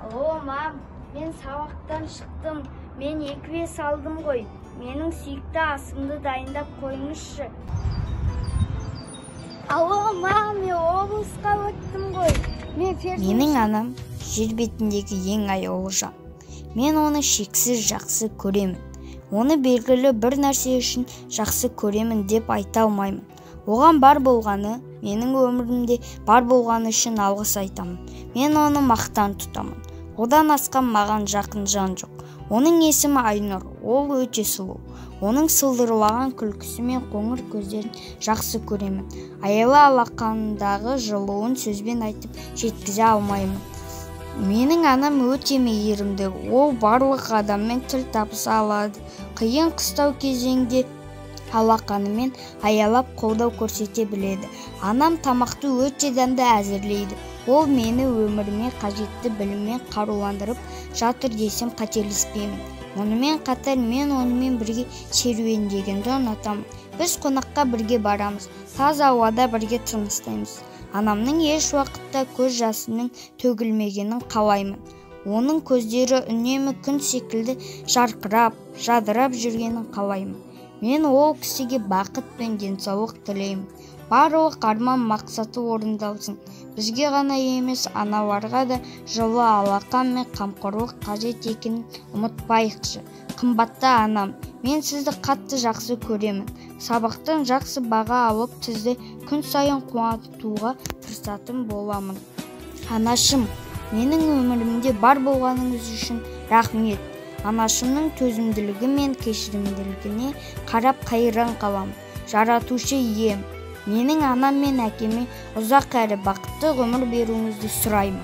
Алло, мам, мен сабақтан шықтым. Мен 2,5 алдым ғой. Менің сүйікті асымды дайындап қойыңызшы. Алло, мам, мен облысқа өттім ғой. Мен Менің анам жер бетіндегі ең аяулы жан. Мен оны шексіз жақсы көремін. Оны белгілі бір нәрсе үшін жақсы көремін деп айта алмаймын. Оған бар болғаны, менің өмірімде бар болғаны үшін алғыс айтамын. Мен оны мақтан тұтамын. Одан асқан маған жақын жан жоқ. Оның есімі Айнұр, ол өте сұлу. Оның сылдырлаған күлкісі мен қоңыр көздерін жақсы көремін. Аялы алақанындағы жылуын сөзбен айтып жеткізе алмаймын. Менің анам өте мейірімді. Ол барлық адаммен тіл табыса алады. Қиын қыстау кезеңде алақанымен аялап қолдау көрсете біледі. Анам тамақты өте дәмді әзірлейді. Ол мені өміріме қажетті біліммен қаруландырып жатыр десем қателеспеймін. Мұнымен қатар мен онымен бірге серуендегенді ұнатамын. Біз қонаққа бірге барамыз, таза ауада бірге тыныстаймыз. Анамның еш уақытта көз жасының төгілмегенін қалаймын. Оның көздері үнемі күн секілді жарқырап, жадырап жүргенін қалаймын. Мен ол кісіге бақыт пен денсаулық тілеймін. Барлық арман мақсаты орындалсын. Бізге ғана емес, аналарға да жылы алақан мен қамқорлық қажет екенін ұмытпайықшы. Қымбатты анам, мен сізді қатты жақсы көремін. Сабақтан жақсы баға алып, сізді күн сайын қуантуға тырысатын боламын. Анашым, менің өмірімде бар болғаныңыз үшін рахмет. Анашымның төзімділігі мен кешірімділігіне қарап қайран қаламын. Жаратушы ием, менің анам мен әкеме ұзақ әрі бақытты ғұмыр беруіңізді сұраймын.